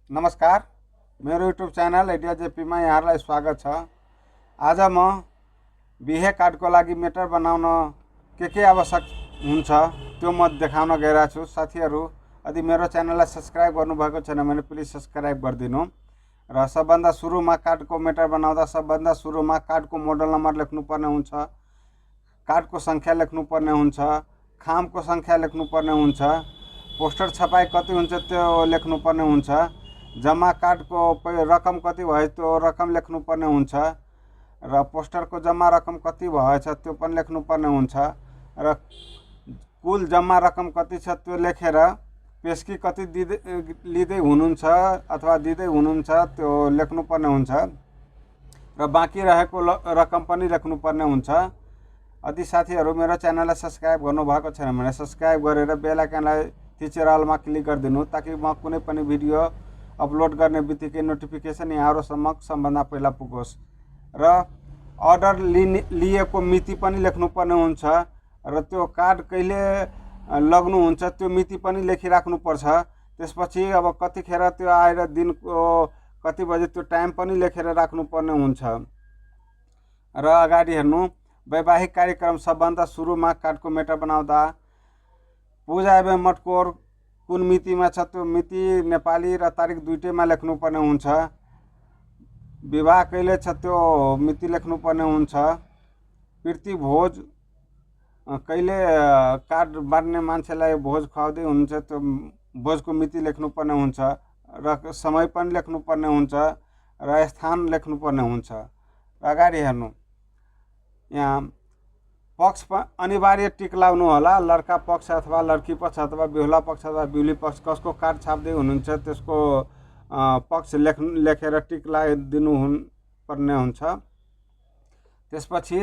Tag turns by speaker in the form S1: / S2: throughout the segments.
S1: नमस्कार, मेरो YouTube channel idea जेपीमा यहाँलाई स्वागत छ। आज म बिहे कार्डको लागि मेटर बनाउन के आवश्यक हुन्छ त्यो म देखाउन गइरहेको छु। साथीहरू, यदि मेरो च्यानललाई सब्स्क्राइब गर्नुभएको छैन भने प्लिज सब्स्क्राइब गरिदिनु। र सबभन्दा सुरुमा कार्डको मेटर बनाउँदा सबभन्दा सुरुमा कार्डको मोडल नम्बर लेख्नुपर्ने हुन्छ, कार्डको सङ्ख्या लेख्नुपर्ने हुन्छ, खामको सङ्ख्या लेख्नुपर्ने हुन्छ, पोस्टर छपाई कति हुन्छ त्यो लेख्नुपर्ने हुन्छ, जम्मा कार्डको रकम कति भयो त्यो रकम लेख्नुपर्ने हुन्छ र पोस्टरको जम्मा रकम कति भएछ त्यो पनि लेख्नुपर्ने हुन्छ र कुल जम्मा रकम कति छ त्यो लेखेर पेस्की कति लिँदै हुनुहुन्छ अथवा दिँदै हुनुहुन्छ त्यो लेख्नुपर्ने हुन्छ र बाँकी रहेको रकम पनि लेख्नुपर्ने हुन्छ। यदि साथीहरू मेरो च्यानललाई सब्स्क्राइब गर्नुभएको छैन भने सब्स्क्राइब गरेर बेल आइकनलाई थिचेर अलमा क्लिक गरिदिनु ताकि म कुनै पनि भिडियो अपलोड गर्ने बित्तिकै नोटिफिकेसन यहाँहरू समक्ष सबभन्दा पहिला पुगोस्। र अर्डर लिएको मिति पनि लेख्नुपर्ने हुन्छ र त्यो कार्ड कहिले लग्नुहुन्छ त्यो मिति पनि लेखिराख्नुपर्छ। त्यसपछि अब कतिखेर त्यो आएर दिनको कति बजे त्यो टाइम पनि लेखेर राख्नुपर्ने हुन्छ। र अगाडि हेर्नु, वैवाहिक कार्यक्रम सबभन्दा सुरुमा कार्डको मेटर बनाउँदा पूजा एवं मटकोर कुन मितिमा छ त्यो मिति नेपाली र तारिक दुईटैमा लेख्नुपर्ने हुन्छ। विवाह कहिले छ त्यो मिति लेख्नुपर्ने हुन्छ। प्रीति भोज कहिले कार्ड बाँड्ने मान्छेलाई भोज खुवाउँदै हुनुहुन्छ त्यो भोजको मिति लेख्नुपर्ने हुन्छ र समय पनि लेख्नुपर्ने हुन्छ र स्थान लेख्नुपर्ने हुन्छ। अगाडि हेर्नु, यहाँ पक्ष अनिवार्य टिक लाउनु होला। लड्का पक्ष अथवा लड्की पक्ष अथवा बेहुला पक्ष अथवा बेहुली पक्ष कसको कार्ड छाप्दै हुनुहुन्छ त्यसको पक्ष लेखेर टिक लगाइदिनु पर्ने हुन्छ। त्यसपछि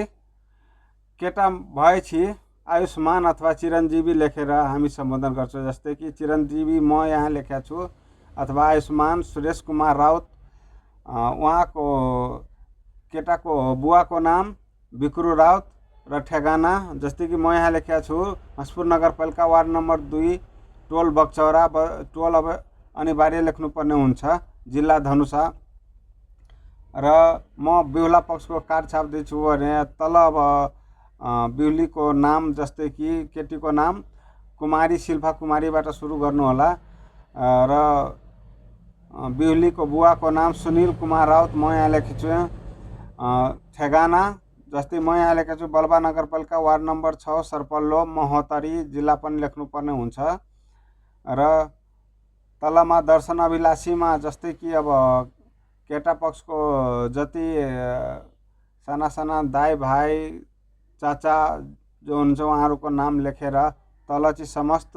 S1: केटा भएपछि आयुष्मान अथवा चिरञ्जीवी लेखेर हामी सम्बोधन गर्छौँ। जस्तै कि चिरञ्जीवी म यहाँ लेखेको छु अथवा आयुष्मान सुरेश कुमार राउत, उहाँको केटाको बुवाको नाम बिक्रु राउत र ठेगाना जस्तै कि म यहाँ लेखेको छु हस्पुर नगरपालिका वार्ड नम्बर 2 टोल बक्चौरा। टोल अब अनिवार्य लेख्नुपर्ने हुन्छ, जिल्ला धनुषा। र म बेहुला पक्षको कार्ड छाप्दैछु भने तल अब बेहुलीको नाम जस्तै कि केटीको नाम कुमारी शिल्पा कुमारीबाट सुरु गर्नु होला र बेहुलीको बुवाको नाम सुनिल कुमार राउत म यहाँ लेखेको छु। ठेगाना जस्तै म यहाँ लेखेको छु बल्बा नगरपालिका वार्ड नम्बर 6 सर्पल्लो महोत्तरी, जिल्ला पनि लेख्नुपर्ने हुन्छ। र तलमा दर्शन अभिलाषीमा जस्तै कि अब केटा पक्षको जति साना साना दाइ भाइ चाचा जो हुन्छ उहाँहरूको नाम लेखेर तल चाहिँ समस्त,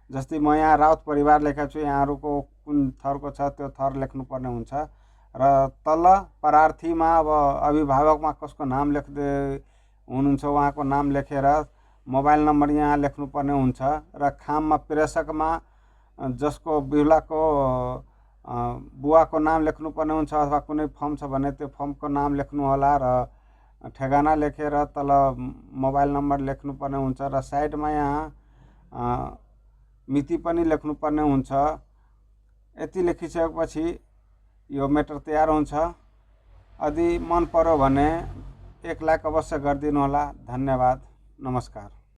S1: जस्तै म यहाँ राउत परिवार लेखेको छु, यहाँहरूको कुन थरको छ त्यो थर लेख्नुपर्ने हुन्छ। र तल प्रार्थीमा अब अभिभावकमा कसको नाम लेख्दै हुनुहुन्छ उहाँको नाम लेखेर मोबाइल नम्बर यहाँ लेख्नुपर्ने हुन्छ। र खाममा प्रेषकमा जसको बेहुलाको बुवाको नाम लेख्नुपर्ने हुन्छ अथवा कुनै फर्म छ भने त्यो फर्मको नाम लेख्नु होला र ठेगाना लेखेर तल मोबाइल नम्बर लेख्नुपर्ने हुन्छ र साइडमा यहाँ मिति पनि लेख्नुपर्ने हुन्छ। यति लेखिसकेपछि यो मेटर तयार हुन्छ। यदि मन पर्यो भने एक लाइक अवश्य गरिदिनु होला। धन्यवाद, नमस्कार।